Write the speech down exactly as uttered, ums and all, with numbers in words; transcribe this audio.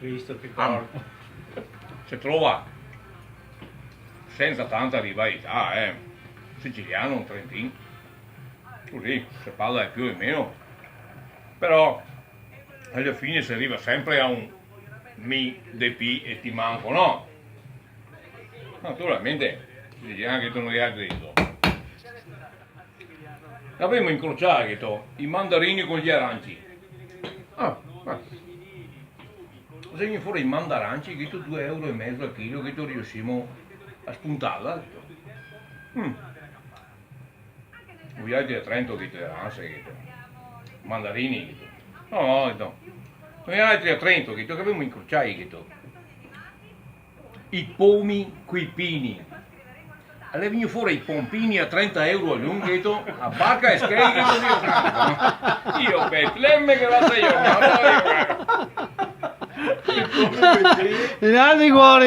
Visto che... Ah, corpo. Se trova senza tanta rivalità, eh. Siciliano, un trentin. Cusì, se parla de più e meno. Però, a la fine se riva sempre a un mi de pi e ti manco, no? Naturalmente, se dixe anca che no ghe xe altri, insoma. Gavemo incrocià, gheto, i mandarini co i aranci. Ah, ma se vien fora i mandaranci, gheto, due euro e mezo al chilo, gheto, riusimo a spuntarla, gheto. Mm. Voialtri a Trento, gheto, aranci, gheto. Mandarini, gheto. No, no, gheto. Voialtri a Trento, gheto, che gavemo incrocià, gheto, i pomi coi pini. Alora vien fora i pompini a trenta euro a l'un, gheto, a barca e schei, gheto, Dio santo, no? Dio, Betlemme, che va a giornata, io, eh. I altri cuori.